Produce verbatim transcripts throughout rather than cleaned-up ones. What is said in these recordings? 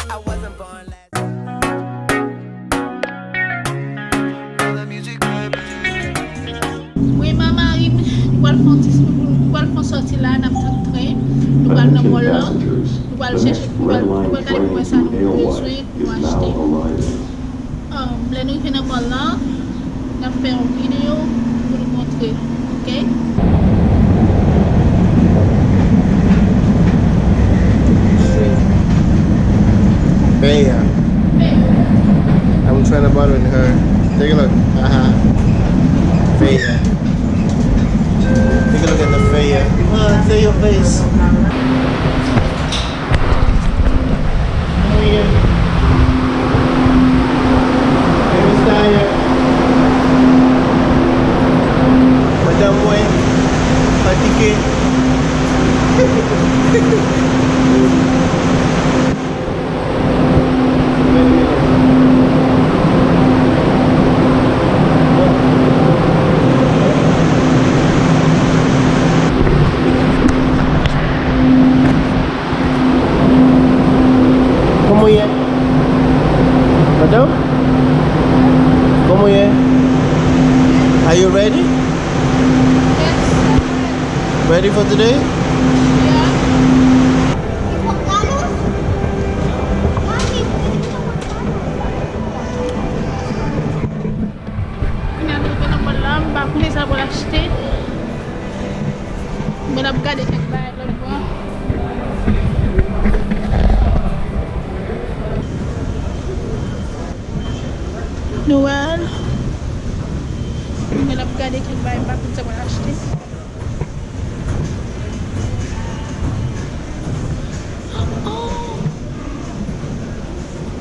Mwen, mari m, nou pral fè yon ti, nou pral fè yon sòti la, n ap pran tren, nou pral nan mòl lan, nou pral chèche, nou pral, nou pral gade pou wè sa nou bezwen, pou nou achte. Um, lè nou rive nan mòl lan, n ap fè yon videyo pou nou montre, ok? Feya. I'm trying to bother her. Take a look. Aha. Feya. Take a look at the Feya. Ah, see your face. Mwen, mwen taya. Madanm mwen fatige. Kòman w ye? Madanm? Kòman w ye? Are you ready? Yes. Ready for today? Yeah. Kounye a nou rive nan mòl la, m pa konnen sa pou l achte. Men n ap gade kèk bagay lòt bò. Noël. Men n ap gade kèk bagay, m pa konn sa pou l achte. Oh!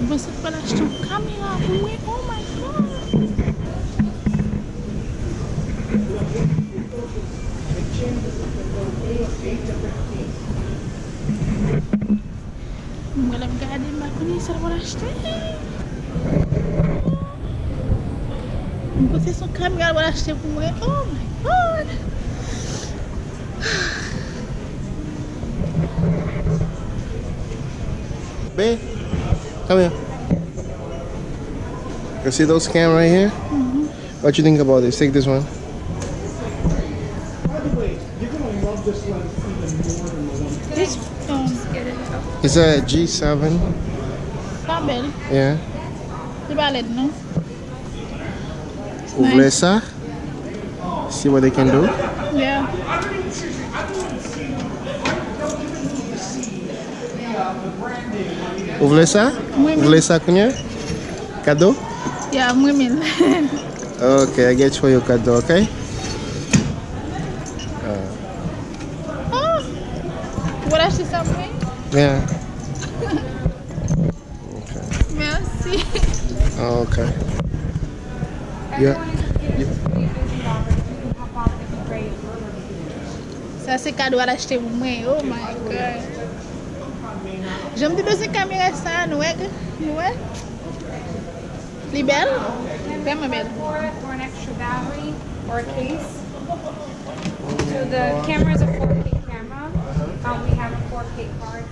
M panse l pral achte yon kamera pou mwen. Oh my God! Mwen, lè m gade, m pa konnen sa l pral achte. M panse se yon kamera l pral achte pou mwen. Oh my God! Babe, come here. You see those cam right here? Mm-hmm. What you think about this? Take this one. This, um, It's a G seven. Sa bèl. Yeah. Li pa lèd, non. Ou vle sa? See what they can do. Yeah. Ou vle sa? Mwen menm. Ou vle sa kounye a? Kado? Yeah, mwen menm. Okay, I get you your kado, okay? Uh, Oh! Ou pral achte sa pou mwen? Yeah. Okay. Merci. Oh, okay. Yeah. Sa se kado al achte pou mwen. Oh my God. Jan m te bezwen kamera sa, nou wè, nou wè? Li bèl? Vrèman bèl. Or an extra battery or a case. So the camera is a four K camera. Um, we have a four K card.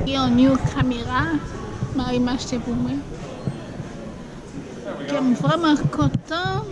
Gen yon new kamera mari m achte pou mwen. Ke m vrèman kontan.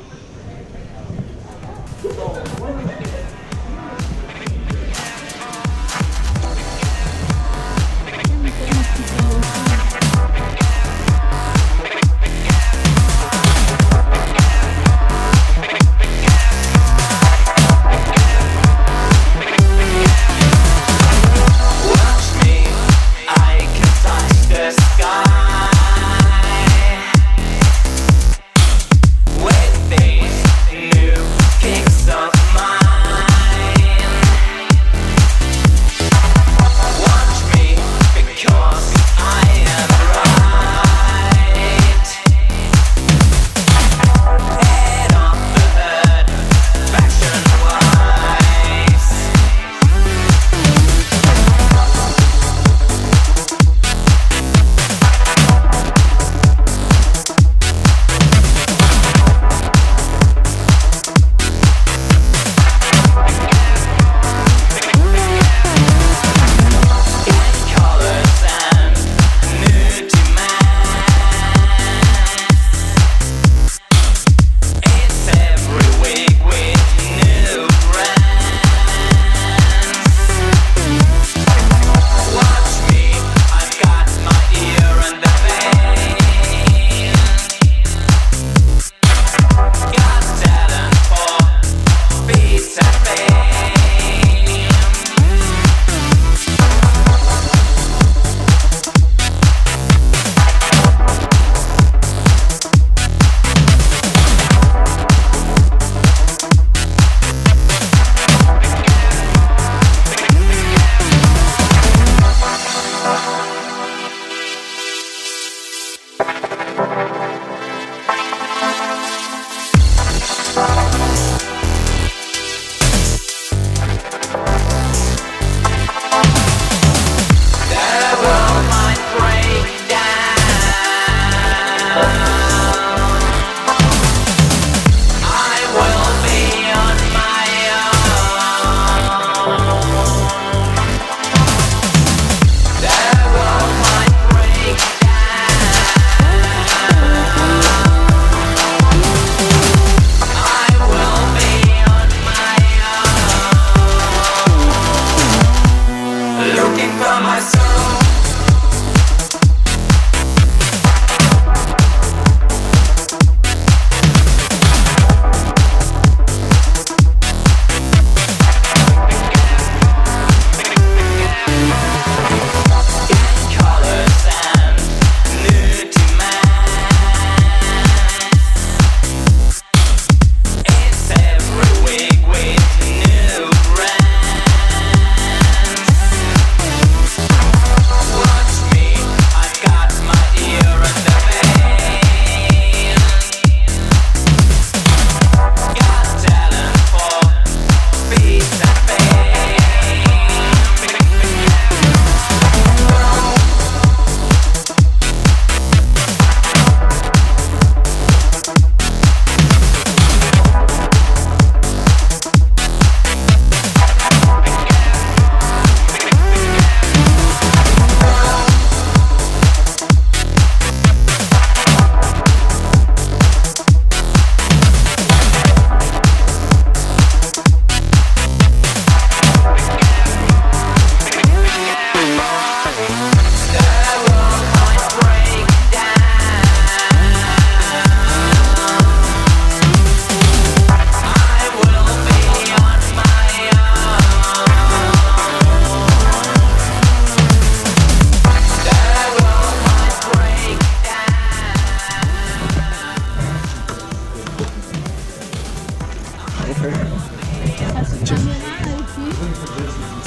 Sa se kamera epi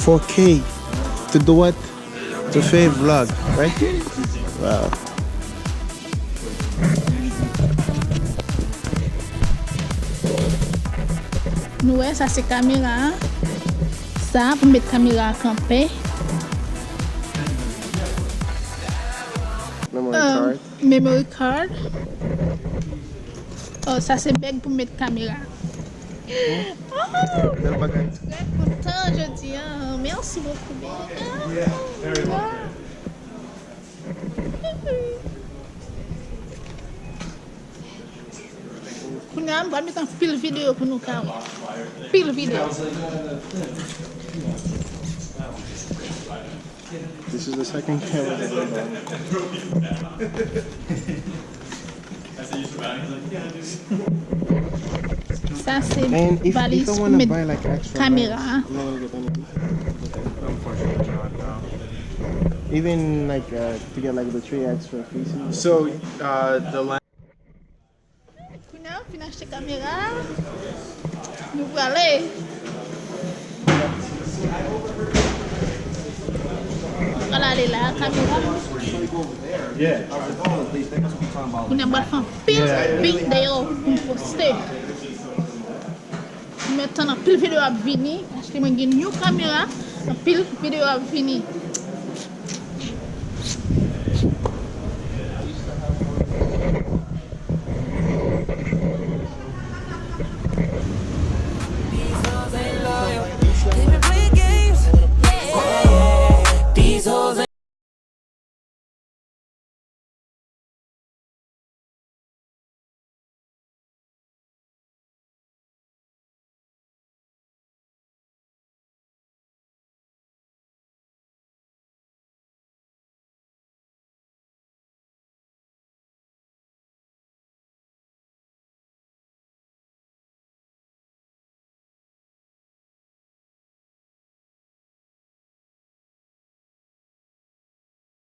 four K. To do what? To fè vlog, right? Wow. Nou wè, sa se kamera a. Sa pou met kamera a kanpe. Memory card. Memory card. Oh, sa se bèg pou met kamera. Oh, bèl bagay. Trè kontan jodi a. Merci beaucoup, bèg. Kounye a, m pral met anpil videyo pou nou ka wè. Anpil videyo. This is the second camera that we bought. Sa se valiz pou met kamera. Even like uh, to get like the three X for P C. So uh, the lens. Kounye a, m fin achte kamera. Nou prale. Pral ale la, kamera. Kounye a, m pral fè anpil videyo pou m poste. M tann anpil videyo ap vini, paske mwen gen yon kamera, anpil videyo ap vini.